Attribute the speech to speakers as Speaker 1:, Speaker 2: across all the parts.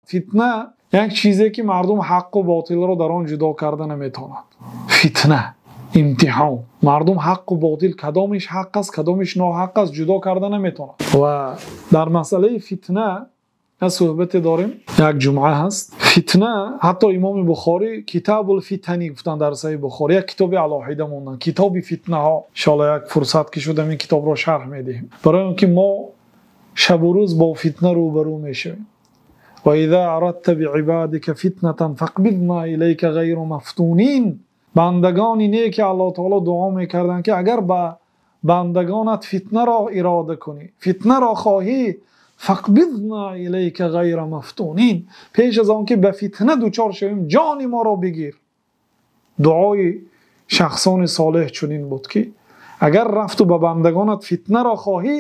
Speaker 1: Фитна як чизе ки мардум ҳаққу ботилро дар он ҷудо карда наметавонад. Фитна, имтиҳон. Мардум ҳаққу ботил кадомиш ҳақ аст, кадомиш ноҳақ аст, ҷудо карда наметавонад. Ва дар масъалаи фитна як суҳбате дорем, як ҷумъа ҳаст. Фитна, ҳатто Имоми Бухорӣ Китобул Фитани гуфтанд дар Саҳеҳи Бухорӣ, як китоби алоҳида монданд, китоби фитнаҳо. Иншоаллоҳ як фурсат ки шуд ин китобро шарҳ медиҳем. Барои он ки мо шабу рӯз бо фитна рӯбарӯ мешавем. Ва иза арадта биибадика фитнатан фақбидна илайка ғайра мафтунин. Бандагони неки Аллоҳ таоло дуо мекарданд ки агар ба бандагонат фитнаро ирода кунӣ, фитнаро хоҳӣ, фақбидна илайка ғайра мафтунин, пеш аз он ки ба фитна дучор шавем ҷони моро бигир. Дуои шахсони солеҳ чунин буд ки агар рафту ба бандагонат фитнаро хоҳӣ,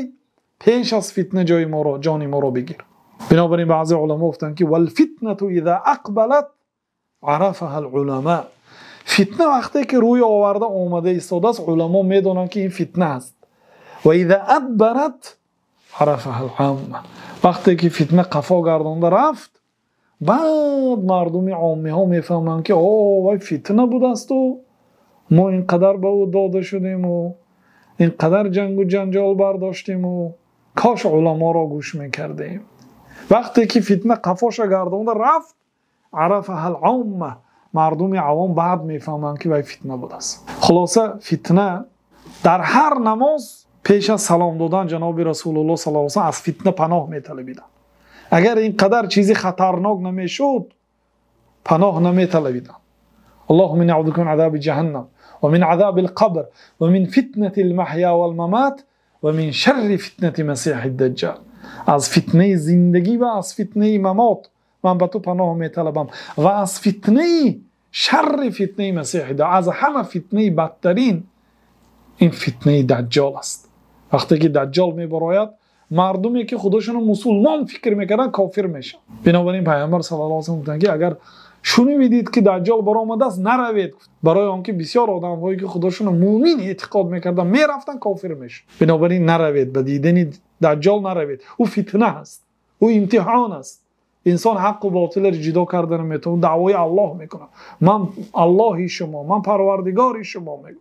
Speaker 1: пеш аз фитна ҷои моро, ҷони моро бигир. Бинобар ин баъзе уламо гуфтанд ки валфитнату иза ақбалат арафаҳа алуламо. Фитна вақте ки рӯй оварда омада истодааст, уламо медонанд ки ин фитна аст. Ва иза адбарат арафаҳа аломма. Вақте ки фитна қафо гардонда рафт, баъд мардуми оммиҳо мефаҳманд ки о вай фитна будасту мо ин қадар ба ӯ дода шудему ин қадар ҷангу ҷанҷол бардоштему кош уламоро гӯш мекардем. Вақте ки фитна қафоша гардонда рафт, арафаҳа аломма, мардуми авом баъд мефаҳманд ки вай фитна будааст. Хулоса, фитна дар ҳар намоз пеш аз салом додан ҷаноби Расулуллоҳ саллаллоҳу алайҳи васаллам аз фитна паноҳ металабиданд. Агар ин қадар чизи хатарнок намешуд, паноҳ наметалабиданд. Аллоҳумма инни аъузу бика мин азаби ҷаҳаннам ва мин азабил қабр ва мин фитнатил маҳё вал мамот ва мин шарри фитнати масиҳид даҷҷол. Аз фитнаи зиндагӣ ва аз фитнаи мамот ман ба ту паноҳ металабам ва аз фитнаи шарри фитнаи масиҳи даҷҷол. Аз ҳама фитнаи бадтарин ин фитнаи даҷҷол аст. Вақте ки даҷҷол мебарояд, мардуме ки худошонро мусулмон фикр мекарданд кофир мешаванд. Бинобар ин Пайғамбар саллаллоҳу алайҳи васаллам гуфтанд ки агар шунидед ки даҷҷол баромадааст, наравед. Барои он ки бисёр одамҳое ки худошонро мӯмин эътиқод мекарданд мерафтанд, кофир мешуд. Бинобар ин наравед, ба дидани даҷҷол наравед. Ӯ фитна аст, ӯ имтиҳон аст. Инсон ҳаққу ботилро ҷудо карда наметавонад, даъвои Аллоҳ мекунад. Ман Аллоҳи шумо, ман парвардигори шумо мегӯям.